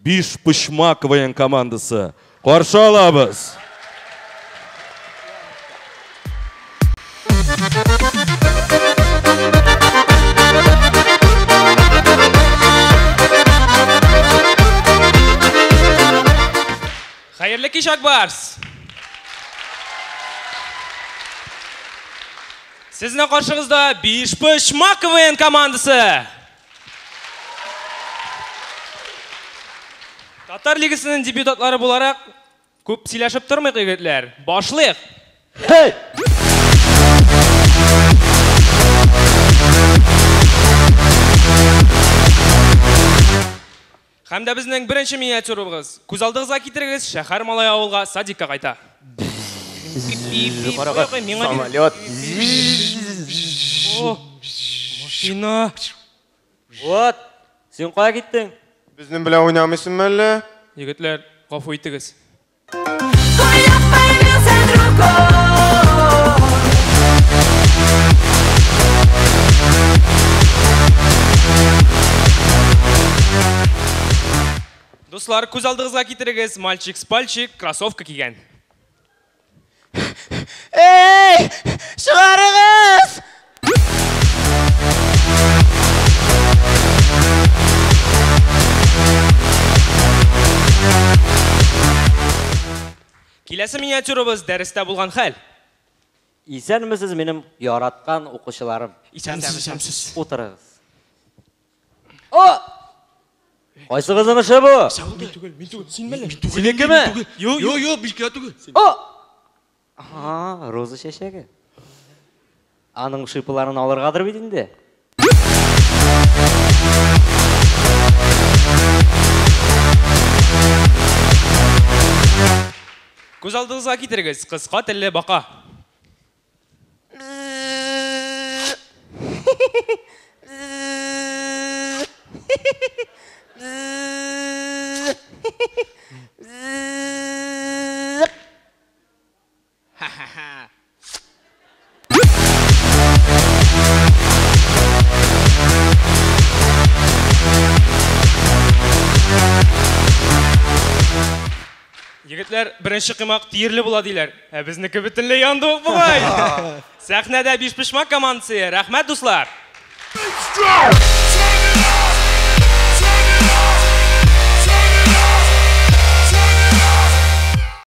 Бишпочмак КВН командасы. Каршы алабыз! Хәерле кич, Ак Барс! Сезнең каршыгызда Бишпочмак КВН командасы! Татар лигасының дебютантлары буларак, күп сөйләшеп тормыйк, егетләр. Башлыйк! Хей! Һәм дә безнең беренче миниатюрабыз. Күз алдыгызга китерегез, шәһәр малае авылга садикка кайта. Самолет. О, машина. Вот, син кая киттең? Безнең белән уйнамыйсыңмы әллә? Егетләр, гафу итегез. Я появился другой. Дуслар, күз алдыгызга китерегез, мальчик с пальчик кроссовка кигән. Эй, чыгарыгыз! Киләсе миниатюрабыз дәрестә булган хәл. Исәнмесез, минем яраткан укучыларым. Исәнмесез, исәнмесез. Утырыгыз. О! Кайсыгызның эше бу? Мин түгел, мин түгел. Син мәллә? Синекеме? Юк, Юк, юк, минеке түгел. О! Ага, роза чәчәге. Аның шипыларын алыргадыр бит инде. Күз алдыгызга китерегез, кыска телле бака. Егетләр, беренче коймак тиерле була диләр. Ә безнеке бөтенләй янды ук бугай. Сәхнәдә Бишпочмак командасы. Рәхмәт, дуслар. Strong!